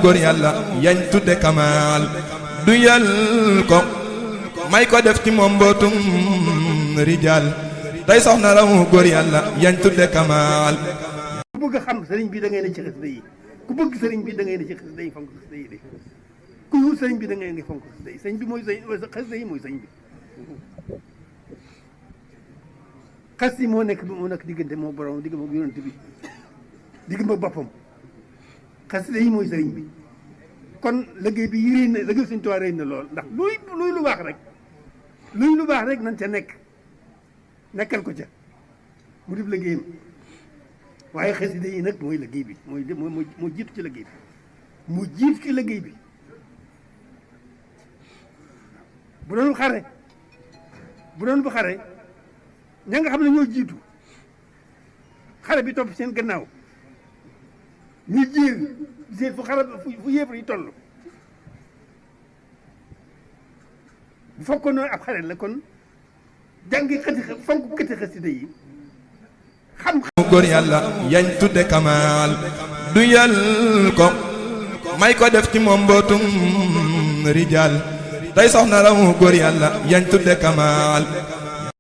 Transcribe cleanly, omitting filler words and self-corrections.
góor yàlla yañ tudde kamaal du yal ko may ko def ci moom mbootum rijaal tey soxna raw góor yàlla yañ tudde kamaal. ku bëgg a xam sëriñ bi da ngay ne ci xasida yi ku bëgg sëriñ bi da ngay ne ci xasida yi fonk xasida yi de ku wut sëriñ bi da ngay ne fonk xasida yi sëriñ bi mooy xasida yi mooy sëriñ bi xas yi moo nekk diggante moo borom digg ma yonent bi digg ma boppam xasida yi mooy sëriñ bi kon liggéey bi yéen na liggéey Sëriñ Tuubaa réy na lool ndax luy lu baax rek luy lu baax rek nañ ca nekkal ko ca mu def liggéeyam waaye xasida yi nag mooy liggéey bi moo jiitu ci liggéey bi mu jiitu ci liggéey bi bu doon bu xare ña nga xam ne ñoo jiitu xare bi topp seen gannaaw ñu jéer fu yéefar yi toll bu fekkoon noonu ab xare la kon jàngi fonk këti xasida yi xam góor yàlla yañ tudde kamaal du yal ko may ko def ci moom mbootum rijaal tey soxna raw góor yàlla yañ tudde kamaal